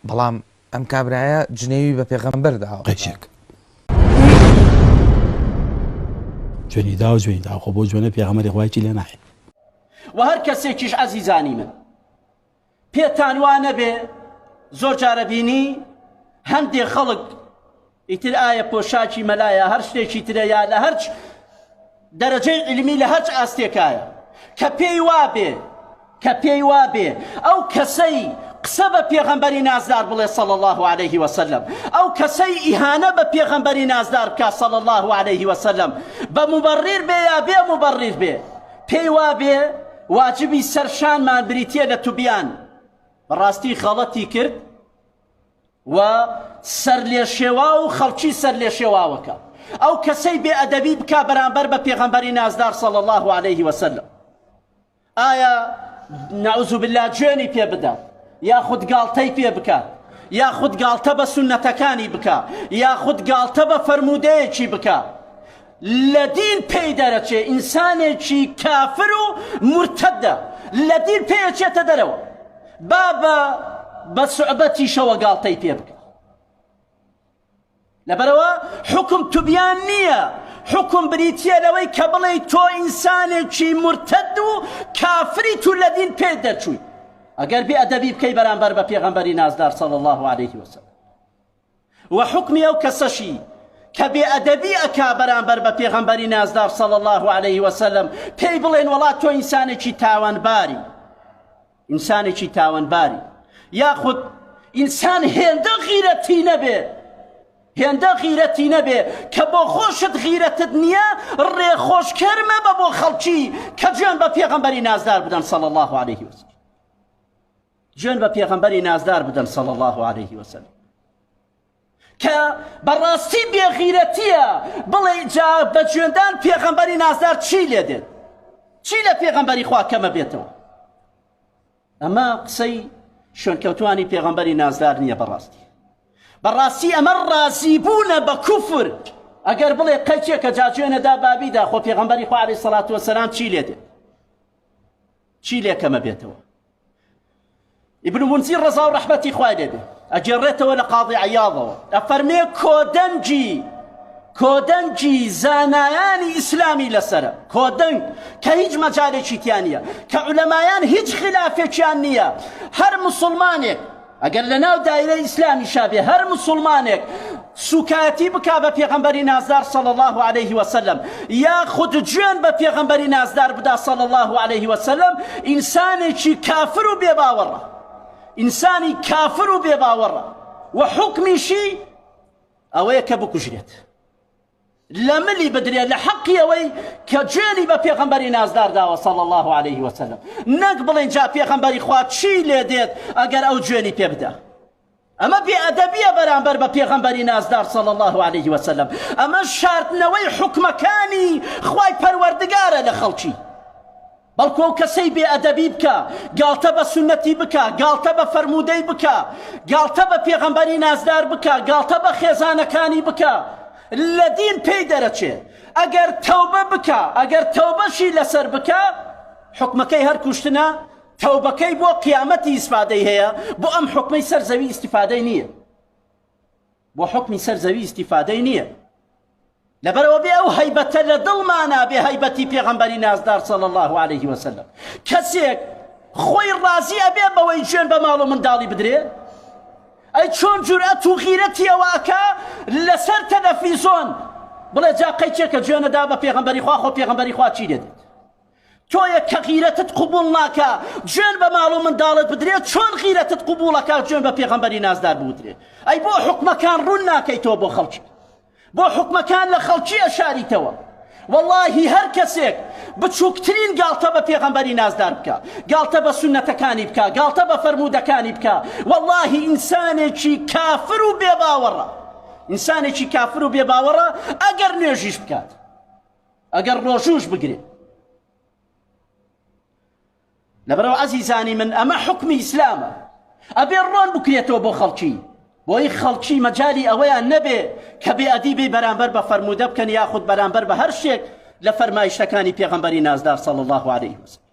بەڵام ئەم کابرایە جنێوی بە پێغەمبەر داوە. قەیچێک. جوێنی داوە جوێنی داوە خۆ بۆ جوێنە پێغەمبەری خوا هیچی لێ نایە. وە هەر کەسێکیش ئەزیزانی من پێتان وا نەبێ زۆر جارە بینی هەندێ خەڵک ئیتر ئایا پۆشاکی مەلایە هەر شتێکی ترە یا لە هەرچ دەرەجەی عیلمی لە هەرچ ئاستێکایە کە پێی وابێ کە پێی وابێ ئەو کەسەی قسە بە پێغەمبەری نازدار بڵێ صلی الله علیه وسلم ئەو کەسەی ئیهانە بە پێغەمبەری نازدار بکا صلی الله علیه وسلم بە مبرر بێ یا بێ مبرر بێ پێی وابێ واجبی سەر شانمان بریتیە لە توبیان بەڕاستی غەڵەتی کرد و سەرلێشێواو و خەڵکی سەرلێشێواوەکە ئەو کەسەی بێ ئەدەبی بکا بەرامبەر بە پێغەمبەری نازدار صلی الله علیه وسلم ئایا نعوذ بالله جوێنی پێ بدات یاخود گاڵتەی پێ بکات یاخود گاڵتە بە سوننەتەکانی بکا یاخود گاڵتە بە فەرموودەیەکی بکا لە دین پێی دەرەچێ ئینسانێکی کافر و مورتەدە لە دین پێیەچێتە دەرەوە با بە بە سوعبەتیشەوە گاڵتەی پێ بکە لەبەرئەوە حوکم تبیان نییە، حوکم بریتییە لەوەی کە بڵێی تۆ ئینسانێکی مورتەد و کافریت و لە دین پێت دەرچووی ئەگەر بێ ئەدەبی بکەی بەرامبەر بە پێغەمبەری نازدار صلی الله علیه وسلم و حوکمی ئەو کەسەشی کە بێ ئەدەبی ئەکا بەرامبەر بە پێغەمبەری نازدار صلی الله علیه وسلم پێی بڵێن وەڵا تۆ ئینسانێکی تاوانباری ئینسانێکی تاوانباری یاخود ئینسان هێندە غیرەتی نەبێ هێندە غیرەتی نەبێ کە بۆ خۆشت غیرەتت نییە ڕێخۆشکەر مەبە بۆ خەڵکی کە جوێن بە پێغەمبەری نازدار بدەن صلی الله علیه وسلم جوێن بە پێغەمبەری نازدار بدەن صلی الله علیه وسلم کە بەڕاستی بێغیرەتیە بڵێ جا بە جوێندان پێغەمبەری نازدار چی لێ دێت چی لە پێغەمبەری خوا کەمە بێتەوە ئەمە قسەی شوێنکەوتوانی پێغەمبەری نازدار نییە بەڕاستی بەڕاستی ئەمە ڕازی بوونە بە کوفر ئەگەر بڵێ قەیچێکە جا جوێنەدا بابیدا خۆ پێغەمبەری خوا عەلەیهی سەڵات وەسەلام چی لێ دێت چی لێ کەمە بێتەوە ئیبن مونزیر ڕەزا و ڕەحمەتی خوای لێ بێ ئەگێڕێتەوە لە قاضی عیاضەوە ئەفەرمێ کۆدەنگی کۆدەنگی زانایانی ئیسلامی لەسەرە کۆدەنگ کە هیچ مەجالێکی تیا نییە کە عولەمایان هیچ خلافێکیان نییە هەر مسلمانێک ئەگەر لە ناو دایرەی ئیسلامیشا بێ هەر مسوڵمانێک سوکایەتی بکا بە پێغەمبەری نازدار صلی الله علیه وسلم یاخود جوێن بە پێغەمبەری نازدار بدا صلی الله علیه وسلم ئینسانێکی کافر و بێباوەڕە ئینسانی کافر و بێباوەڕە و حوکمیشی ئەوەیە کە بکوژرێت لە ملی بدرێت لە حەقی ئەوەی کە جوێنی بە پێغەمبەری نازدار داوە صلی الله علیه وسلم نەک بڵێن جا پێغەمبەری خوا چی لێ دێت ئەگەر ئەو جوێنی پێ بدا ئەمە بێئەدەبیە بەرامبەر بە پێغەمبەری نازدار صلی الله علیه وسلم ئەمە شاردنەوەی حکمەکانی خوای پەروەردگارە لە خەڵکی بەڵکو ئەو کەسەی بێ ئەدەبی بکا، گاڵتە بە سوننەتی بکا، گاڵتە بە فەرموودەی بکا، گاڵتە بە پێغەمبەری نازدار بکا، گاڵتە بە خێزانەکانی بکا، لە دین پێی دەرەچێ. ئەگەر تەوبە بکا، ئەگەر تەوبەشی لەسەر بکا، حوکمەکەی هەر کوشتنە، تەوبەکەی بۆ قیامەتی ئیسفادەی هەیە، بۆ ئەم حوکمەی سەر زەوی ئیستیفادەی نییە. بۆ حوکمی سەر زەوی ئیستیفادەی نییە. لەبەرئەوە بێ ئەو هەیبەتە لە دڵمانا بێ هەیبەتی پێغەمبەری نازدار صلی الله علیه وسلم کەسێک خۆی ڕازی ئەبێ بەوەی جوێن بە ماڵ و منداڵی بدرێ ئەی چۆن جورئەت و غیرەتی ئەوە ئەکا لەسەر تەلەفیزۆن بڵێ جا قەیچێکە جوێنەدا بە پێغەمبەری خوا خۆ پێغەمبەری خوا چی لێ دێت تۆیەک کە غیرەتت قبوڵ ناکا جوێن بە ماڵ و منداڵت بدرێ چۆن غیرەتت قبوڵەکا جوێن بە پێغەمبەری نازدار بوترێ ئەی بۆ حوکمەکان ڕوون ناکەیتەوە بۆ خەڵکی بۆ حوکمەکان لە خەڵکی ئەشاریتەوە وەڵاهی هەر کەسێک بچووکترین گاڵتە بە پێغەمبەری نازدار بکە گاڵتە بە سوننەتەکانی بکە گاڵتە بە فەرموودەکانی بکە وەڵاهی ئینسانێکی کافر و بێباوەڕە ئینسانێکی کافر و بێباوەڕە ئەگەر نوێژیش بکات ئەگەر ڕۆژووش بگرێ لەبەرەوە ئەزیزانی من ئەمە حکمی ئیسلامە ئەبێ ڕۆن بکرێتەوە بۆ خەڵکی بۆی خەڵکی مەجای ئەوەیان نەبێ کە بێ ئەدیبی بەرامبەر بە فەرموودە بکەن یاخود بەرامبەر بە هەر شتێک لە فەرمایشتەکانی پێغەمبەری نازدار صلی الله علیه وسلم.